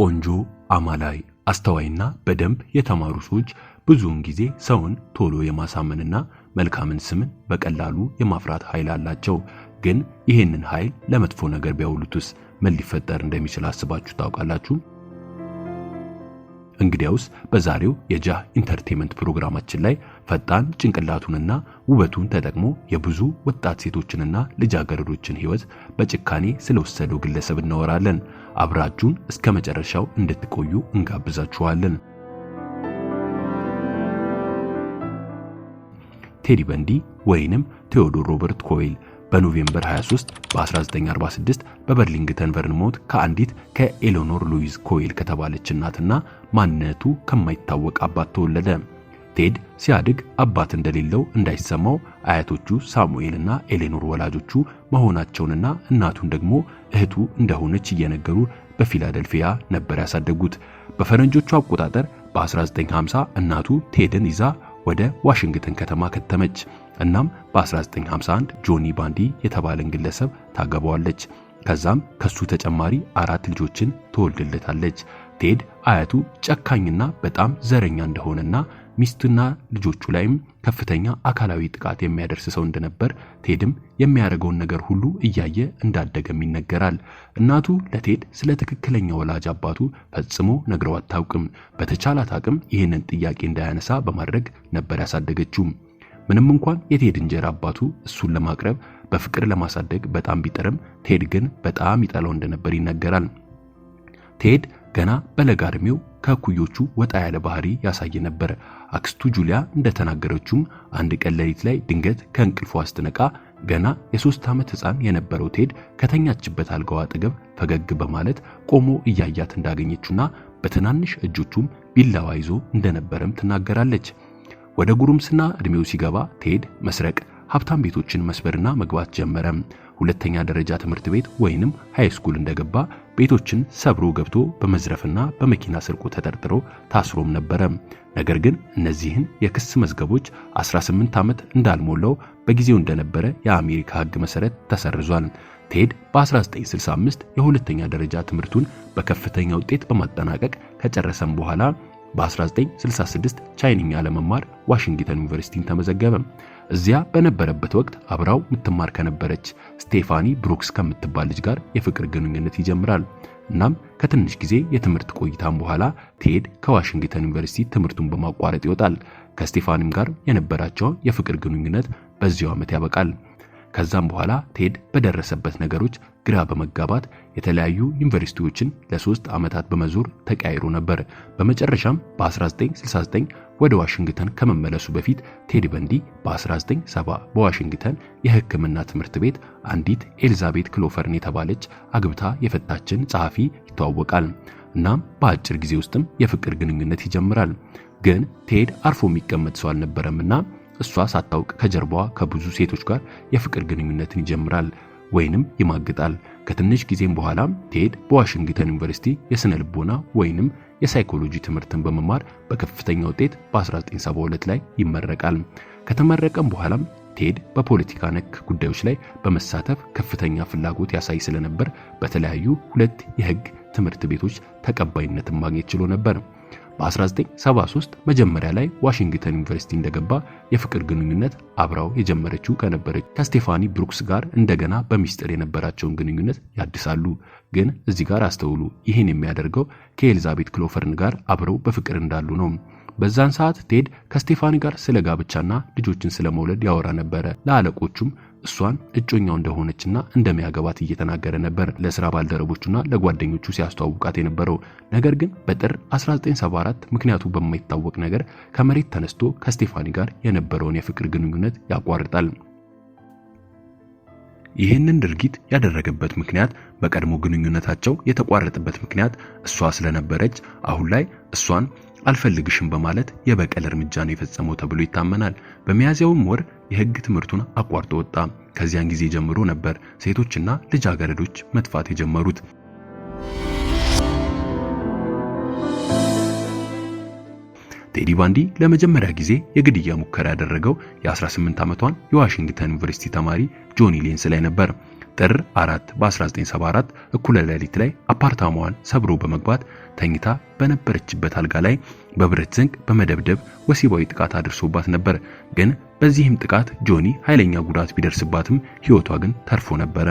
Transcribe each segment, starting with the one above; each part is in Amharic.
ቆንጆ፣ አማላይ፣ አስተዋይና በደንብ የተማሩ ሰዎች ብዙውን ጊዜ ሰውን ቶሎ የማሳመንና መልካምን ስምን በቀላሉ የማፍራት ኃይል አላቸው። ግን ይህንን ኃይል ለመጥፎ ነገር ቢያውሉትስ ምን ሊፈጠር እንደሚችል አስባችሁ ታውቃላችሁ? እንግዲያውስ በዛሬው የጃህ ኢንተርቴንመንት ፕሮግራማችን ላይ ፈጣን ጭንቅላቱንና ውበቱን ተጠቅሞ የብዙ ወጣት ሴቶችንና ልጃገረዶችን ሕይወት በጭካኔ ስለወሰደው ግለሰብ እናወራለን። አብራችሁን እስከ መጨረሻው እንድትቆዩ እንጋብዛችኋለን። ቴዲ በንዲ ወይንም ቴዎዶር ሮበርት ኮይል በኖቬምበር 23 በ1946 በበርሊንግተን ቨርሞንት ከአንዲት ከኤሌኖር ሉዊዝ ኮይል ከተባለች እናትና ማንነቱ ከማይታወቅ አባት ተወለደ። ቴድ ሲያድግ አባት እንደሌለው እንዳይሰማው አያቶቹ ሳሙኤልና ኤሌኖር ወላጆቹ መሆናቸውንና እናቱን ደግሞ እህቱ እንደሆነች እየነገሩ በፊላደልፊያ ነበር ያሳደጉት። በፈረንጆቹ አቆጣጠር በ1950 እናቱ ቴድን ይዛ ወደ ዋሽንግተን ከተማ ከተመች። እናም በ1951 ጆኒ ባንዲ የተባለን ግለሰብ ታገባዋለች። ከዛም ከሱ ተጨማሪ 4 ልጆችን ትወልድለታለች። ቴድ አያቱ ጨካኝና በጣም ዘረኛ እንደሆነና ሚስቱና ልጆቹ ላይም ከፍተኛ አካላዊ ጥቃት የሚያደርስ ሰው እንደነበር ቴድም የሚያደርገውን ነገር ሁሉ እያየ እንዳደገም ይነገራል። እናቱ ለቴድ ስለ ትክክለኛ ወላጅ አባቱ ፈጽሞ ነግረው አታውቅም። በተቻላት አቅም ይህንን ጥያቄ እንዳያነሳ በማድረግ ነበር ያሳደገችው። ምንም እንኳን የቴድ እንጀራ አባቱ እሱን ለማቅረብ በፍቅር ለማሳደግ በጣም ቢጥርም ቴድ ግን በጣም ይጠላው እንደነበር ይነገራል። ቴድ ገና በለጋ እድሜው ከእኩዮቹ ወጣ ያለ ባህሪ ያሳይ ነበር። አክስቱ ጁሊያ እንደተናገረችውም አንድ ቀን ሌሊት ላይ ድንገት ከእንቅልፏ ስትነቃ ገና የ3 ዓመት ሕፃን የነበረው ቴድ ከተኛችበት አልጋዋ አጠገብ ፈገግ በማለት ቆሞ እያያት እንዳገኘችውና በትናንሽ እጆቹም ቢላዋ ይዞ እንደነበረም ትናገራለች። ወደ ጉርምስና እድሜው ሲገባ ቴድ መስረቅ፣ ሀብታም ቤቶችን መስበርና መግባት ጀመረ። ሁለተኛ ደረጃ ትምህርት ቤት ወይንም high school እንደገባ ቤቶችን ሰብሮ ገብቶ በመዝረፍና በመኪና ስርቆት ተጠርጥሮ ታስሮም ነበረ። ነገር ግን እነዚህን የክስ መዝገቦች 18 ዓመት እንዳልሞላው በጊዜው እንደነበረ የአሜሪካ ሕግ መሰረት ተሰርዟል። ቴድ በ1965 የሁለተኛ ደረጃ ትምህርቱን በከፍተኛ ውጤት በማጠናቀቅ ከጨረሰም በኋላ በ1966 ቻይንኛ ለመማር ዋሽንግተን ዩኒቨርሲቲን ተመዘገበ። እዚያ በነበረበት ወቅት አብራው ምትማር ከነበረች ስቴፋኒ ብሩክስ ከምትባል ልጅ ጋር የፍቅር ግንኙነት ይጀምራል። እናም ከትንሽ ጊዜ የትምህርት ቆይታም በኋላ ቴድ ከዋሽንግተን ዩኒቨርሲቲ ትምህርቱን በማቋረጥ ይወጣል። ከስቴፋኒም ጋር የነበራቸው የፍቅር ግንኙነት በዚያው ዓመት ያበቃል። ከዛም በኋላ ቴድ በደረሰበት ነገሮች ግራ በመጋባት የተለያዩ ዩኒቨርሲቲዎችን ለ3 ዓመታት በመዞር ተቀያይሮ ነበር። በመጨረሻም በ1969 ወደ ዋሽንግተን ከመመለሱ በፊት ቴድ በንዲ በ1970 በዋሽንግተን የሕክምና ትምህርት ቤት አንዲት ኤልዛቤት ክሎፈርን የተባለች አግብታ የፈታችን ጸሐፊ ይተዋወቃል። እናም በአጭር ጊዜ ውስጥም የፍቅር ግንኙነት ይጀምራል። ግን ቴድ አርፎ የሚቀመጥ ሰው አልነበረምና እሷ ሳታውቅ ከጀርባዋ ከብዙ ሴቶች ጋር የፍቅር ግንኙነትን ይጀምራል ወይንም ይማግጣል። ከትንሽ ጊዜም በኋላ ቴድ በዋሽንግተን ዩኒቨርሲቲ የስነ ልቦና ወይንም የሳይኮሎጂ ትምህርትን በመማር በከፍተኛ ውጤት በ1972 ላይ ይመረቃል። ከተመረቀም በኋላም ቴድ በፖለቲካ ነክ ጉዳዮች ላይ በመሳተፍ ከፍተኛ ፍላጎት ያሳይ ስለነበር በተለያዩ 2 የህግ ትምህርት ቤቶች ተቀባይነትን ማግኘት ችሎ ነበር። በ1973 መጀመሪያ ላይ ዋሽንግተን ዩኒቨርሲቲ እንደገባ የፍቅር ግንኙነት አብራው የጀመረችው ከነበረች ከስቴፋኒ ብሩክስ ጋር እንደገና በሚስጥር የነበራቸውን ግንኙነት ያድሳሉ። ግን እዚህ ጋር አስተውሉ፣ ይህን የሚያደርገው ከኤልዛቤት ክሎፈርን ጋር አብረው በፍቅር እንዳሉ ነው። በዛን ሰዓት ቴድ ከስቴፋኒ ጋር ስለ ጋብቻና ልጆችን ስለመውለድ ያወራ ነበረ። ለአለቆቹም እሷን እጮኛው እንደሆነችና እንደሚያገባት እየተናገረ ነበር ለስራ ባልደረቦቹና ለጓደኞቹ ሲያስተዋውቃት የነበረው። ነገር ግን በጥር 1974 ምክንያቱ በማይታወቅ ነገር ከመሬት ተነስቶ ከስቴፋኒ ጋር የነበረውን የፍቅር ግንኙነት ያቋርጣል። ይህንን ድርጊት ያደረገበት ምክንያት በቀድሞ ግንኙነታቸው የተቋረጠበት ምክንያት እሷ ስለነበረች አሁን ላይ እሷን አልፈልግሽም በማለት የበቀል እርምጃ ነው የፈጸመው ተብሎ ይታመናል። በሚያዝያውም ወር የህግ ትምህርቱን አቋርጦ ወጣ። ከዚያን ጊዜ ጀምሮ ነበር ሴቶችና ልጃገረዶች መጥፋት የጀመሩት። ቴዲ ባንዲ ለመጀመሪያ ጊዜ የግድያ ሙከራ ያደረገው የ18 ዓመቷን የዋሽንግተን ዩኒቨርሲቲ ተማሪ ጆኒ ሌንስ ላይ ነበር። ጥር 4 በ1974 እኩለ ሌሊት ላይ አፓርታማዋን ሰብሮ በመግባት ተኝታ በነበረችበት አልጋ ላይ በብረት ዘንግ በመደብደብ ወሲባዊ ጥቃት አድርሶባት ነበር። ግን በዚህም ጥቃት ጆኒ ኃይለኛ ጉዳት ቢደርስባትም ሕይወቷ ግን ተርፎ ነበረ።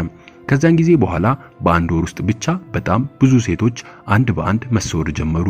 ከዚያን ጊዜ በኋላ በአንድ ወር ውስጥ ብቻ በጣም ብዙ ሴቶች አንድ በአንድ መሰወር ጀመሩ።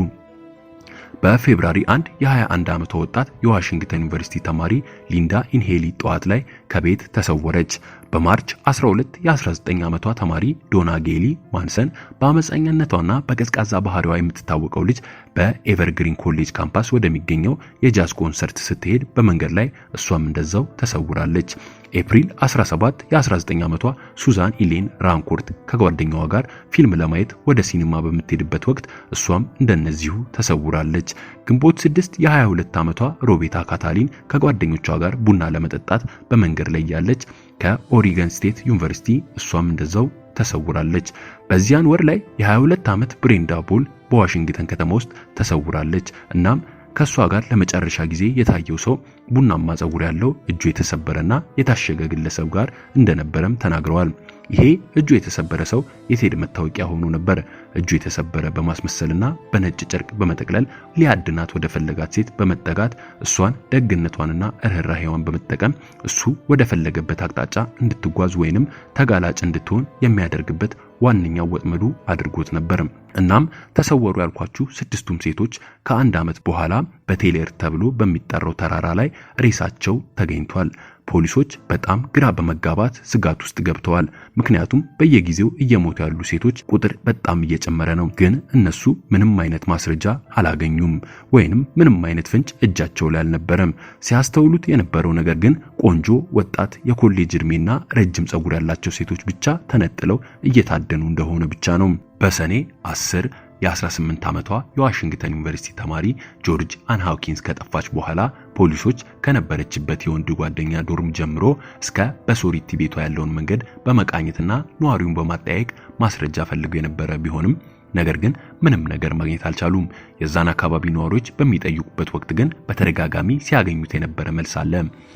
በ February 1 የ21 ዓመቷ ወጣት የዋሽንግተን ዩኒቨርሲቲ ተማሪ ሊንዳ ኢንሄሊ ጠዋት ላይ ከቤት ተሰወረች። በ March 12 የ19 ዓመቷ ተማሪ ዶና ጌሊ ማንሰን በአመፀኛነቷና በቀዝቃዛ ባህሪዋ የምትታወቀው ልጅ በኤቨርግሪን ኮሌጅ ካምፓስ ወደሚገኘው የጃዝ ኮንሰርት ስትሄድ በመንገድ ላይ እሷም እንደዛው ተሰውራለች። ኤፕሪል 17 የ19 ዓመቷ ሱዛን ኢሌን ራንኮርት ከጓደኛዋ ጋር ፊልም ለማየት ወደ ሲኒማ በምትሄድበት ወቅት እሷም እንደነዚሁ ተሰውራለች። ግንቦት 6 የ22 ዓመቷ ሮቤታ ካታሊን ከጓደኞቿ ጋር ቡና ለመጠጣት በመንገድ ላይ ያለች ከኦሪገን ስቴት ዩኒቨርሲቲ እሷም እንደዛው ተሰውራለች። በዚያን ወር ላይ የ22 ዓመት ብሬንዳ ቦል በዋሽንግተን ከተማ ውስጥ ተሰውራለች። እናም ከሷ ጋር ለመጨረሻ ጊዜ የታየው ሰው ቡናማ ፀጉር ያለው እጁ የተሰበረና የታሸገ ግለሰብ ጋር እንደነበረም ተናግረዋል። ይሄ እጁ የተሰበረ ሰው የቴድ መታወቂያ ሆኖ ነበር። እጁ የተሰበረ በማስመሰልና በነጭ ጨርቅ በመጠቅለል ሊያድናት ወደ ፈለጋት ሴት በመጠጋት እሷን ደግነቷንና እርህራሄዋን በመጠቀም እሱ ወደ ፈለገበት አቅጣጫ እንድትጓዝ ወይንም ተጋላጭ እንድትሆን የሚያደርግበት ዋነኛው ወጥመዱ አድርጎት ነበር። እናም ተሰወሩ ያልኳችሁ ስድስቱም ሴቶች ከአንድ ዓመት በኋላ በቴሌር ተብሎ በሚጠራው ተራራ ላይ ሬሳቸው ተገኝቷል። ፖሊሶች በጣም ግራ በመጋባት ስጋት ውስጥ ገብተዋል። ምክንያቱም በየጊዜው እየሞቱ ያሉ ሴቶች ቁጥር በጣም እየጨመረ ነው። ግን እነሱ ምንም አይነት ማስረጃ አላገኙም፣ ወይንም ምንም አይነት ፍንጭ እጃቸው ላይ አልነበረም። ሲያስተውሉት የነበረው ነገር ግን ቆንጆ ወጣት የኮሌጅ እድሜና ረጅም ፀጉር ያላቸው ሴቶች ብቻ ተነጥለው እየታደኑ እንደሆነ ብቻ ነው። በሰኔ 10 የ18 ዓመቷ የዋሽንግተን ዩኒቨርሲቲ ተማሪ ጆርጅ አን ሃውኪንስ ከጠፋች በኋላ ፖሊሶች ከነበረችበት የወንድ ጓደኛ dorm ጀምሮ እስከ በ sorority ቤቷ ያለውን መንገድ በመቃኘትና ነዋሪውን በማጠያየቅ ማስረጃ ፈልገው የነበረ ቢሆንም ነገር ግን ምንም ነገር ማግኘት አልቻሉም። የዛን አካባቢ ነዋሪዎች በሚጠይቁበት ወቅት ግን በተደጋጋሚ ሲያገኙት የነበረ መልስ አለ።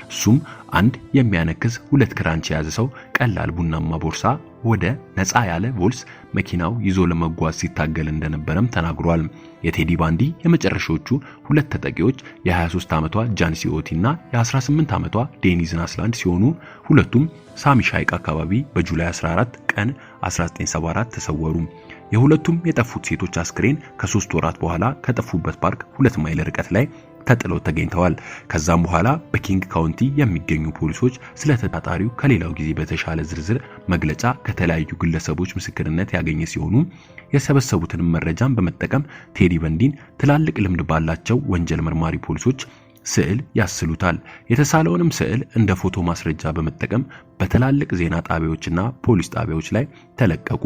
እሱም አንድ የሚያነክስ ሁለት ክራንች የያዘ ሰው ቀላል ቡናማ ቦርሳ ወደ ነፃ ያለ ቮልስ መኪናው ይዞ ለመጓዝ ሲታገል እንደነበረም ተናግሯል። የቴዲ ባንዲ የመጨረሻዎቹ ሁለት ተጠቂዎች የ23 ዓመቷ ጃንሲ ኦቲ እና የ18 ዓመቷ ዴኒዝ ናስላንድ ሲሆኑ ሁለቱም ሳሚሽ ሐይቅ አካባቢ በ July 14 ቀን 1974 ተሰወሩ። የሁለቱም የጠፉት ሴቶች አስክሬን ከ3 ወራት በኋላ ከጠፉበት ፓርክ 2 ማይል ርቀት ላይ ተጥለው ተገኝተዋል። ከዛም በኋላ በኪንግ ካውንቲ የሚገኙ ፖሊሶች ስለ ተጠርጣሪው ከሌላው ጊዜ በተሻለ ዝርዝር መግለጫ ከተለያዩ ግለሰቦች ምስክርነት ያገኘ ሲሆኑ የሰበሰቡትን መረጃን በመጠቀም ቴዲ በንዲን ትላልቅ ልምድ ባላቸው ወንጀል መርማሪ ፖሊሶች ስዕል ያስሉታል። የተሳለውንም ስዕል እንደ ፎቶ ማስረጃ በመጠቀም በትላልቅ ዜና ጣቢያዎችና ፖሊስ ጣቢያዎች ላይ ተለቀቁ።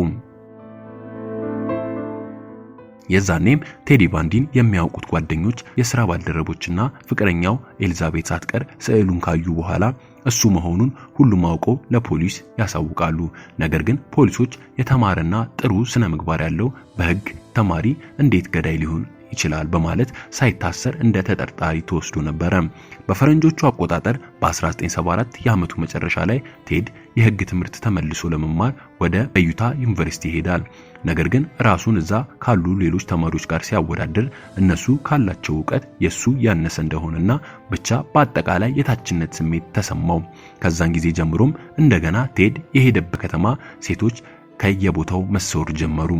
የዛኔም ቴዲ ባንዲን የሚያውቁት ጓደኞች፣ የሥራ ባልደረቦችና ፍቅረኛው ኤልዛቤት ሳትቀር ስዕሉን ካዩ በኋላ እሱ መሆኑን ሁሉም አውቀው ለፖሊስ ያሳውቃሉ። ነገር ግን ፖሊሶች የተማረና ጥሩ ስነ ምግባር ያለው በሕግ ተማሪ እንዴት ገዳይ ሊሆን ይችላል በማለት ሳይታሰር እንደ ተጠርጣሪ ተወስዶ ነበረ። በፈረንጆቹ አቆጣጠር በ1974 የዓመቱ መጨረሻ ላይ ቴድ የሕግ ትምህርት ተመልሶ ለመማር ወደ በዩታ ዩኒቨርሲቲ ይሄዳል። ነገር ግን ራሱን እዛ ካሉ ሌሎች ተማሪዎች ጋር ሲያወዳድር እነሱ ካላቸው እውቀት የሱ ያነሰ እንደሆነና ብቻ በአጠቃላይ የታችነት ስሜት ተሰማው። ከዛን ጊዜ ጀምሮም እንደገና ቴድ የሄደበት ከተማ ሴቶች ከየቦታው መሰወር ጀመሩ።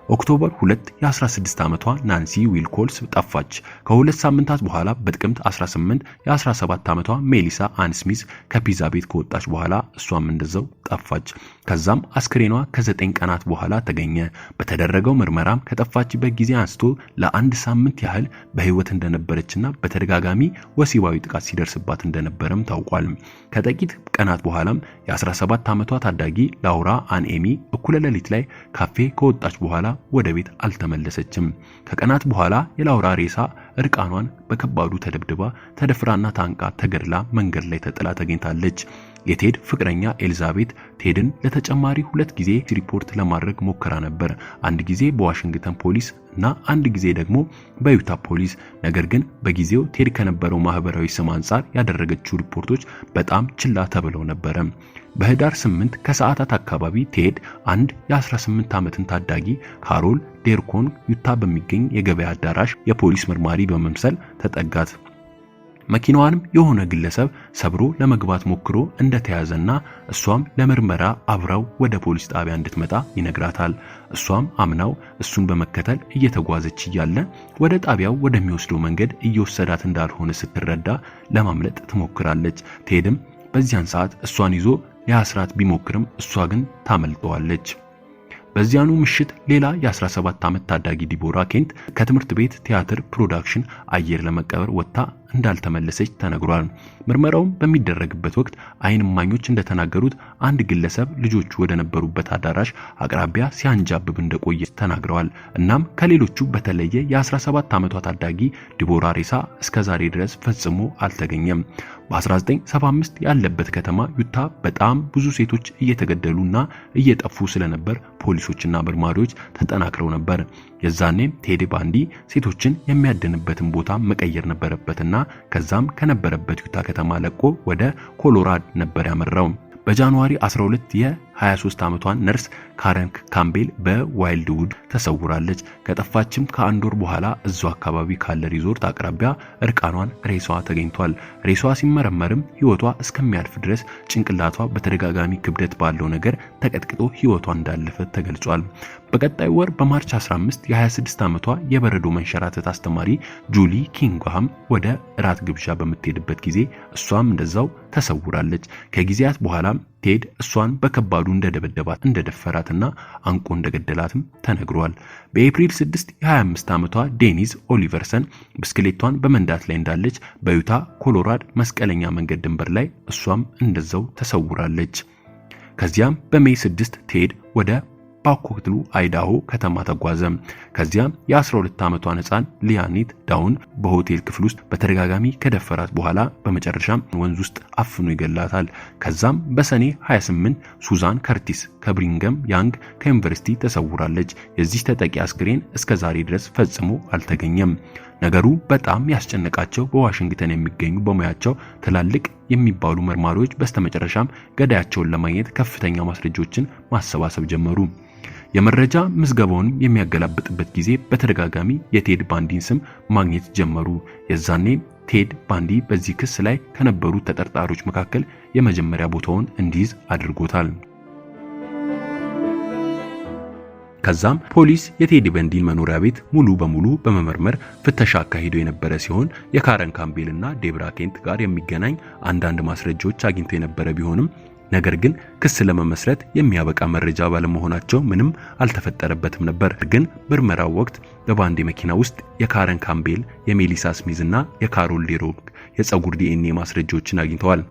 October 2 የ16 ዓመቷ ናንሲ ዊልኮልስ ጠፋች። ከሁለት ሳምንታት በኋላ በጥቅምት 18 የ17 ዓመቷ ሜሊሳ አን ስሚዝ ከፒዛ ቤት ከወጣች በኋላ እሷም እንደዛው ጠፋች። ከዛም አስክሬኗ ከ9 ቀናት በኋላ ተገኘ። በተደረገው ምርመራም ከጠፋችበት ጊዜ አንስቶ ለአንድ ሳምንት ያህል በህይወት እንደነበረችና በተደጋጋሚ ወሲባዊ ጥቃት ሲደርስባት እንደነበረም ታውቋል። ከጥቂት ቀናት በኋላም የ17 ዓመቷ ታዳጊ ላውራ አን ኤሚ እኩለ ሌሊት ላይ ካፌ ከወጣች በኋላ ወደ ቤት አልተመለሰችም። ከቀናት በኋላ የላውራ ሬሳ እርቃኗን በከባዱ ተደብድባ ተደፍራና ታንቃ ተገድላ መንገድ ላይ ተጥላ ተገኝታለች። የቴድ ፍቅረኛ ኤልዛቤት ቴድን ለተጨማሪ 2 ጊዜ ሪፖርት ለማድረግ ሞክራ ነበር። አንድ ጊዜ በዋሽንግተን ፖሊስ እና አንድ ጊዜ ደግሞ በዩታ ፖሊስ። ነገር ግን በጊዜው ቴድ ከነበረው ማህበራዊ ስም አንጻር ያደረገችው ሪፖርቶች በጣም ችላ ተብለው ነበር። በህዳር 8 ከሰዓታት አካባቢ ቴድ አንድ የ18 ዓመትን ታዳጊ ካሮል ዴርኮን ዩታ በሚገኝ የገበያ አዳራሽ የፖሊስ መርማሪ በመምሰል ተጠጋት። መኪናዋንም የሆነ ግለሰብ ሰብሮ ለመግባት ሞክሮ እንደተያዘና እሷም ለምርመራ አብራው ወደ ፖሊስ ጣቢያ እንድትመጣ ይነግራታል። እሷም አምናው እሱን በመከተል እየተጓዘች እያለ ወደ ጣቢያው ወደሚወስደው መንገድ እየወሰዳት እንዳልሆነ ስትረዳ ለማምለጥ ትሞክራለች። ቴድም በዚያን ሰዓት እሷን ይዞ ሊያስራት ቢሞክርም እሷ ግን ታመልጠዋለች። በዚያኑ ምሽት ሌላ የ17 ዓመት ታዳጊ ዲቦራ ኬንት ከትምህርት ቤት ቲያትር production አየር ለመቀበል ወጥታ እንዳልተመለሰች ተነግሯል። ምርመራውም በሚደረግበት ወቅት አይን እማኞች እንደተናገሩት አንድ ግለሰብ ልጆቹ ወደ ነበሩበት አዳራሽ አቅራቢያ ሲያንጃብብ እንደቆየ ተናግረዋል። እናም ከሌሎቹ በተለየ የ17 ዓመቷ ታዳጊ ዲቦራ ሬሳ እስከዛሬ ድረስ ፈጽሞ አልተገኘም። በ1975 ያለበት ከተማ ዩታ በጣም ብዙ ሴቶች እየተገደሉና እየጠፉ ስለነበር ፖሊሶችና መርማሪዎች ተጠናክረው ነበር። የዛኔም ቴድ ባንዲ ሴቶችን የሚያድንበትን ቦታ መቀየር ነበረበትና ከዛም ከነበረበት ዩታ ከተማ ለቆ ወደ ኮሎራዶ ነበር ያመራው። በ January 12 የ23 ዓመቷን ነርስ ካረን ካምቤል በዋይልድውድ ተሰውራለች። ከጠፋችም ከአንድ ወር በኋላ እዛው አካባቢ ካለ ሪዞርት አቅራቢያ እርቃኗን ሬሳዋ ተገኝቷል። ሬሳዋ ሲመረመርም ሕይወቷ እስከሚያልፍ ድረስ ጭንቅላቷ በተደጋጋሚ ክብደት ባለው ነገር ተቀጥቅጦ ሕይወቷ እንዳለፈ ተገልጿል። በቀጣዩ ወር በ March 15 የ26 ዓመቷ የበረዶ መንሸራተት አስተማሪ ጁሊ ኪንግሃም ወደ እራት ግብዣ በምትሄድበት ጊዜ እሷም እንደዛው ተሰውራለች። ከጊዜያት በኋላም ቴድ እሷን በከባዱ እንደደበደባት እንደደፈራትና አንቆ እንደገደላትም ተነግሯል። በኤፕሪል 6 የ25 ዓመቷ ዴኒዝ ኦሊቨርሰን ብስክሌቷን በመንዳት ላይ እንዳለች በዩታ ኮሎራዶ መስቀለኛ መንገድ ድንበር ላይ እሷም እንደዛው ተሰውራለች። ከዚያም በ May 6 ቴድ ወደ ፖካቴሎ አይዳሆ ከተማ ተጓዘ። ከዚያም የ12 ዓመቷን ሕፃን ሊያኔት ዳውን በሆቴል ክፍል ውስጥ በተደጋጋሚ ከደፈራት በኋላ በመጨረሻም ወንዝ ውስጥ አፍኖ ይገላታል። ከዛም በሰኔ 28 ሱዛን ከርቲስ ከብሪንገም ያንግ ከዩኒቨርሲቲ ተሰውራለች። የዚህ ተጠቂ አስክሬን እስከ ዛሬ ድረስ ፈጽሞ አልተገኘም። ነገሩ በጣም ያስጨነቃቸው በዋሽንግተን የሚገኙ በሙያቸው ትላልቅ የሚባሉ መርማሪዎች በስተመጨረሻም ገዳያቸውን ለማግኘት ከፍተኛ ማስረጃዎችን ማሰባሰብ ጀመሩ። የመረጃ ምዝገባውን የሚያገላብጥበት ጊዜ በተደጋጋሚ የቴድ ባንዲን ስም ማግኘት ጀመሩ። የዛኔ ቴድ ባንዲ በዚህ ክስ ላይ ከነበሩ ተጠርጣሪዎች መካከል የመጀመሪያ ቦታውን እንዲይዝ አድርጎታል። ከዛም ፖሊስ የቴድ ባንዲን መኖሪያ ቤት ሙሉ በሙሉ በመመርመር ፍተሻ አካሂዶ የነበረ ሲሆን የካረን ካምቤል እና ዴብራ ኬንት ጋር የሚገናኝ አንዳንድ ማስረጃዎች አግኝቶ የነበረ ቢሆንም ነገር ግን ክስ ለመመስረት የሚያበቃ መረጃ ባለመሆናቸው ምንም አልተፈጠረበትም ነበር። ግን ምርመራው ወቅት በባንዲ መኪና ውስጥ የካረን ካምቤል፣ የሜሊሳ ስሚዝ እና የካሮል ዴሮክ የፀጉር ዲኤንኤ ማስረጃዎችን አግኝተዋል።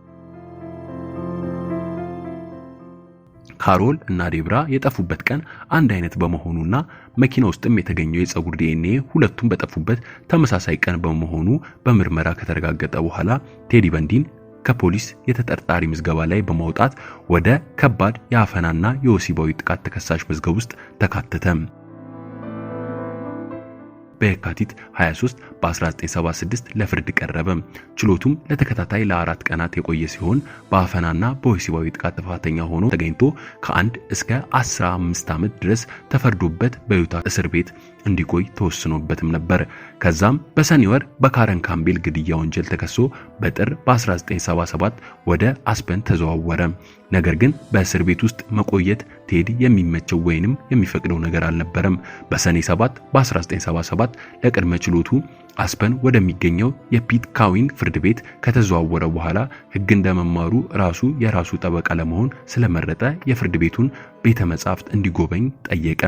ካሮል እና ዴብራ የጠፉበት ቀን አንድ አይነት በመሆኑና መኪና ውስጥም የተገኘው የፀጉር ዲኤንኤ ሁለቱም በጠፉበት ተመሳሳይ ቀን በመሆኑ በምርመራ ከተረጋገጠ በኋላ ቴዲ ባንዲን ከፖሊስ የተጠርጣሪ ምዝገባ ላይ በማውጣት ወደ ከባድ የአፈናና የወሲባዊ ጥቃት ተከሳሽ መዝገብ ውስጥ ተካተተ። በየካቲት 23 በ1976 ለፍርድ ቀረበ። ችሎቱም ለተከታታይ ለ4 ቀናት የቆየ ሲሆን በአፈናና በወሲባዊ ጥቃት ጥፋተኛ ሆኖ ተገኝቶ ከ1 እስከ 15 ዓመት ድረስ ተፈርዶበት በዩታ እስር ቤት እንዲቆይ ተወስኖበትም ነበር። ከዛም በሰኔ ወር በካረን ካምቤል ግድያ ወንጀል ተከሶ በጥር በ1977 ወደ አስፐን ተዘዋወረ። ነገር ግን በእስር ቤት ውስጥ መቆየት ቴድ የሚመቸው ወይንም የሚፈቅደው ነገር አልነበረም። በሰኔ 7 በ1977 ለቅድመ ችሎቱ አስፐን ወደሚገኘው የፒት ካውንቲ ፍርድ ቤት ከተዘዋወረ በኋላ ሕግ እንደመማሩ ራሱ የራሱ ጠበቃ ለመሆን ስለመረጠ የፍርድ ቤቱን ቤተ መጻሕፍት እንዲጎበኝ ጠየቀ።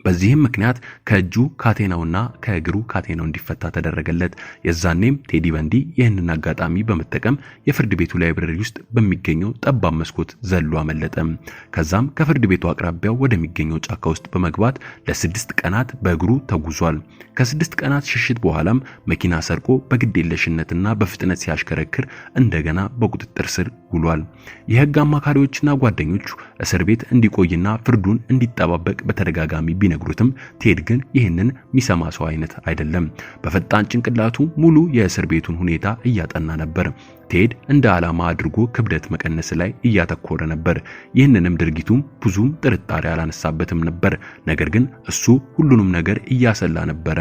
በዚህም ምክንያት ከእጁ ካቴናውና ከእግሩ ካቴናው እንዲፈታ ተደረገለት። የዛኔም ቴዲ በንዲ ይህንን አጋጣሚ በመጠቀም የፍርድ ቤቱ library ውስጥ በሚገኘው ጠባብ መስኮት ዘሎ አመለጠ። ከዛም ከፍርድ ቤቱ አቅራቢያው ወደሚገኘው ጫካ ውስጥ በመግባት ለ6 ቀናት በእግሩ ተጉዟል። ከ6 ቀናት ሽሽት በኋላም መኪና ሰርቆ በግዴለሽነትና በፍጥነት ሲያሽከረክር እንደገና በቁጥጥር ስር ውሏል። የህግ አማካሪዎችና ጓደኞቹ እስር ቤት እንዲቆይና ፍርዱን እንዲጠባበቅ በተደጋጋሚ ቢነግሩትም ቴድ ግን ይህንን ሚሰማ ሰው አይነት አይደለም። በፈጣን ጭንቅላቱ ሙሉ የእስር ቤቱን ሁኔታ እያጠና ነበር። ቴድ እንደ ዓላማ አድርጎ ክብደት መቀነስ ላይ እያተኮረ ነበር። ይህንንም ድርጊቱም ብዙም ጥርጣሬ አላነሳበትም ነበር። ነገር ግን እሱ ሁሉንም ነገር እያሰላ ነበረ።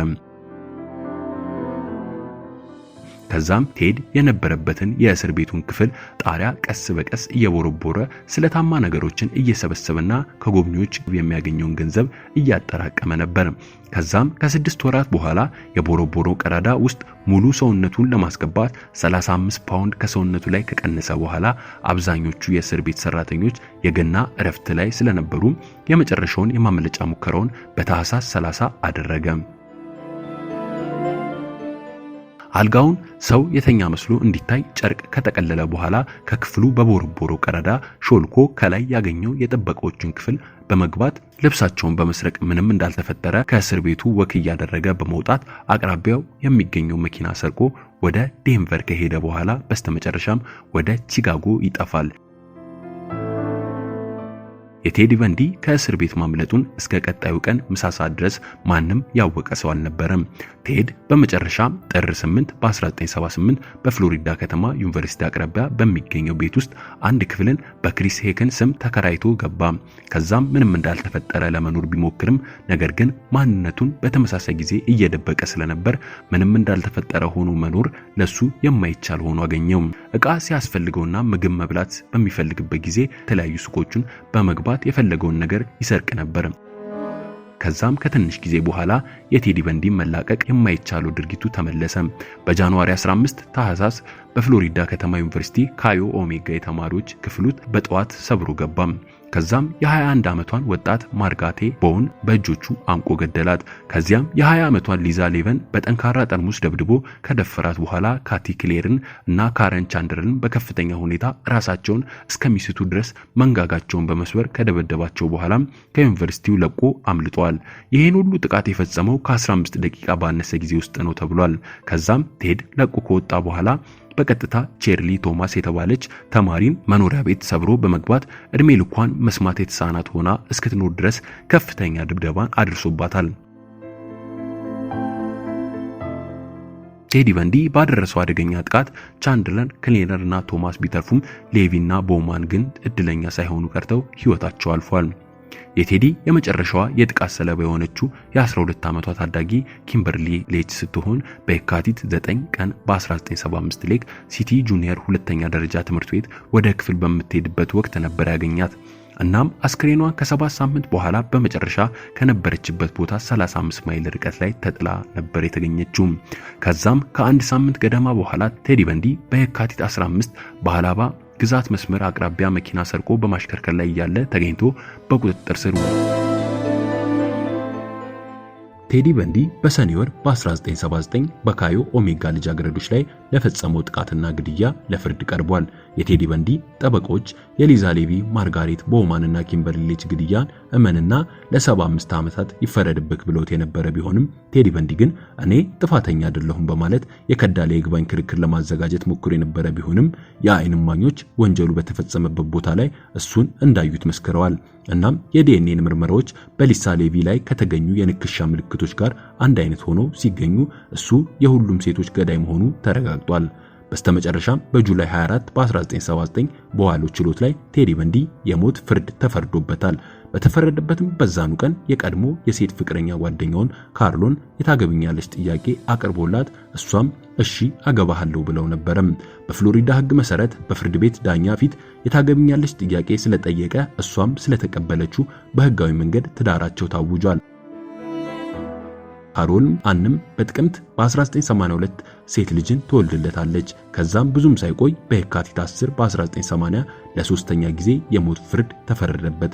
ከዛም ቴድ የነበረበትን የእስር ቤቱን ክፍል ጣሪያ ቀስ በቀስ እየቦረቦረ ስለታማ ነገሮችን እየሰበሰበና ከጎብኚዎች የሚያገኘውን ገንዘብ እያጠራቀመ ነበር። ከዛም ከ6 ወራት በኋላ የቦረቦረው ቀዳዳ ውስጥ ሙሉ ሰውነቱን ለማስገባት 35 ፓውንድ ከሰውነቱ ላይ ከቀነሰ በኋላ አብዛኞቹ የእስር ቤት ሰራተኞች የገና እረፍት ላይ ስለነበሩ የመጨረሻውን የማምለጫ ሙከራውን በታህሳስ 30 አደረገ። አልጋውን ሰው የተኛ መስሎ እንዲታይ ጨርቅ ከጠቀለለ በኋላ ከክፍሉ በቦረቦረው ቀዳዳ ሾልኮ ከላይ ያገኘው የጥበቃዎችን ክፍል በመግባት ልብሳቸውን በመስረቅ ምንም እንዳልተፈጠረ ከእስር ቤቱ walk እያደረገ በመውጣት አቅራቢያው የሚገኘው መኪና ሰርቆ ወደ ዴንቨር ከሄደ በኋላ በስተመጨረሻም ወደ ቺካጎ ይጠፋል። የቴዲ በንዲ ከእስር ቤት ማምለጡን እስከ ቀጣዩ ቀን ምሳ ሰዓት ድረስ ማንም ያወቀ ሰው አልነበረም። ቴድ በመጨረሻ ጥር 8 በ1978 በፍሎሪዳ ከተማ ዩኒቨርሲቲ አቅራቢያ በሚገኘው ቤት ውስጥ አንድ ክፍልን በክሪስ ሄክን ስም ተከራይቶ ገባ። ከዛም ምንም እንዳልተፈጠረ ለመኖር ቢሞክርም ነገር ግን ማንነቱን በተመሳሳይ ጊዜ እየደበቀ ስለነበር ምንም እንዳልተፈጠረ ሆኖ መኖር ለሱ የማይቻል ሆኖ አገኘው። ዕቃ ሲያስፈልገውና ምግብ መብላት በሚፈልግበት ጊዜ የተለያዩ ሱቆችን በመግባት የፈለገውን ነገር ይሰርቅ ነበር። ከዛም ከትንሽ ጊዜ በኋላ የቴዲ በንዲ መላቀቅ የማይቻለው ድርጊቱ ተመለሰ። በ January 15 ታህሳስ በፍሎሪዳ ከተማ ዩኒቨርሲቲ ካዮ ኦሜጋ የተማሪዎች ክፍል ውስጥ በጠዋት ሰብሮ ገባ። ከዛም የ21 ዓመቷን ወጣት ማርጋቴ ቦውን በእጆቹ አንቆ ገደላት። ከዚያም የ20 ዓመቷን ሊዛ ሌቨን በጠንካራ ጠርሙስ ደብድቦ ከደፈራት በኋላ ካቲ ክሌርን እና ካረን ቻንድለርን በከፍተኛ ሁኔታ ራሳቸውን እስከሚስቱ ድረስ መንጋጋቸውን በመስበር ከደበደባቸው በኋላም ከዩኒቨርሲቲው ለቆ አምልጧል። ይህን ሁሉ ጥቃት የፈጸመው ከ15 ደቂቃ ባነሰ ጊዜ ውስጥ ነው ተብሏል። ከዛም ቴድ ለቆ ከወጣ በኋላ በቀጥታ ቼርሊ ቶማስ የተባለች ተማሪን መኖሪያ ቤት ሰብሮ በመግባት እድሜ ልኳን መስማት የተሳናት ሆና እስክትኖር ድረስ ከፍተኛ ድብደባን አድርሶባታል። ቴዲ በንዲ ባደረሰው አደገኛ ጥቃት ቻንድለር፣ ክሌነር እና ቶማስ ቢተርፉም ሌቪና ቦማን ግን እድለኛ ሳይሆኑ ቀርተው ህይወታቸው አልፏል። የቴዲ የመጨረሻዋ የጥቃት ሰለባ የሆነችው የ12 ዓመቷ ታዳጊ ኪምበርሊ ሌች ስትሆን በየካቲት 9 ቀን በ1975 ሌክ ሲቲ ጁኒየር ሁለተኛ ደረጃ ትምህርት ቤት ወደ ክፍል በምትሄድበት ወቅት ነበር ያገኛት። እናም አስክሬኗ ከ7 ሳምንት በኋላ በመጨረሻ ከነበረችበት ቦታ 35 ማይል ርቀት ላይ ተጥላ ነበር የተገኘችው። ከዛም ከአንድ ሳምንት ገደማ በኋላ ቴዲ በንዲ በየካቲት 15 በአላባ ግዛት መስመር አቅራቢያ መኪና ሰርቆ በማሽከርከር ላይ እያለ ተገኝቶ በቁጥጥር ስር ውሏል። ቴዲ በንዲ በሰኔ ወር በ1979 በካዮ ኦሜጋ ልጃገረዶች ላይ ለፈጸመው ጥቃትና ግድያ ለፍርድ ቀርቧል። የቴዲ በንዲ ጠበቆች የሊዛ ሌቪ፣ ማርጋሬት ቦውማን እና ኪምበርሊ ሌች ግድያን እመንና ለ75 ዓመታት ይፈረድብክ ብለውት የነበረ ቢሆንም ቴዲ በንዲ ግን እኔ ጥፋተኛ አይደለሁም በማለት የከዳ ለይግባኝ ክርክር ለማዘጋጀት ሞክሮ የነበረ ቢሆንም የዓይን እማኞች ወንጀሉ በተፈጸመበት ቦታ ላይ እሱን እንዳዩት መስክረዋል። እናም የዲኤንኤ ምርመራዎች በሊሳ ሌቪ ላይ ከተገኙ የንክሻ ምልክቶች ጋር አንድ አይነት ሆኖ ሲገኙ እሱ የሁሉም ሴቶች ገዳይ መሆኑ ተረጋግጧል። በስተመጨረሻም በጁላይ 24 በ1979 በዋለው ችሎት ላይ ቴዲ በንዲ የሞት ፍርድ ተፈርዶበታል። በተፈረደበትም በዛኑ ቀን የቀድሞ የሴት ፍቅረኛ ጓደኛውን ካርሎን የታገብኛለች ጥያቄ አቅርቦላት እሷም እሺ አገባሃለሁ ብለው ነበረም። በፍሎሪዳ ሕግ መሰረት በፍርድ ቤት ዳኛ ፊት የታገብኛለች ጥያቄ ስለጠየቀ እሷም ስለተቀበለችው በህጋዊ መንገድ ትዳራቸው ታውጇል። ካሮል አንም በጥቅምት በ1982 ሴት ልጅን ትወልድለታለች። ከዛም ብዙም ሳይቆይ በየካቲት 10 በ1980 ለሶስተኛ ጊዜ የሞት ፍርድ ተፈረደበት።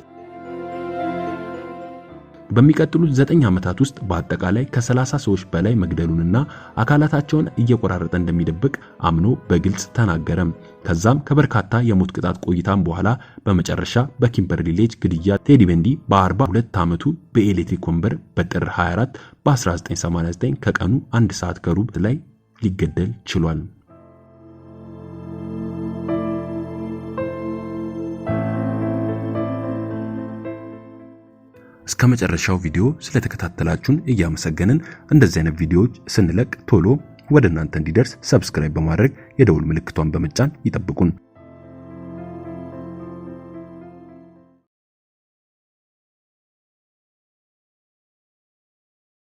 በሚቀጥሉት 9 ዓመታት ውስጥ በአጠቃላይ ከ30 ሰዎች በላይ መግደሉንና አካላታቸውን እየቆራረጠ እንደሚደብቅ አምኖ በግልጽ ተናገረ። ከዛም ከበርካታ የሞት ቅጣት ቆይታም በኋላ በመጨረሻ በኪምበርሊ ሌጅ ግድያ ቴዲ በንዲ በ42 ዓመቱ በኤሌክትሪክ ወንበር በጥር 24 በ1989 ከቀኑ 1 ሰዓት ከሩብ ላይ ሊገደል ችሏል። እስከ መጨረሻው ቪዲዮ ስለተከታተላችሁን እያመሰገንን እንደዚህ አይነት ቪዲዮዎች ስንለቅ ቶሎ ወደ እናንተ እንዲደርስ subscribe በማድረግ የደውል ምልክቷን በመጫን ይጠብቁን።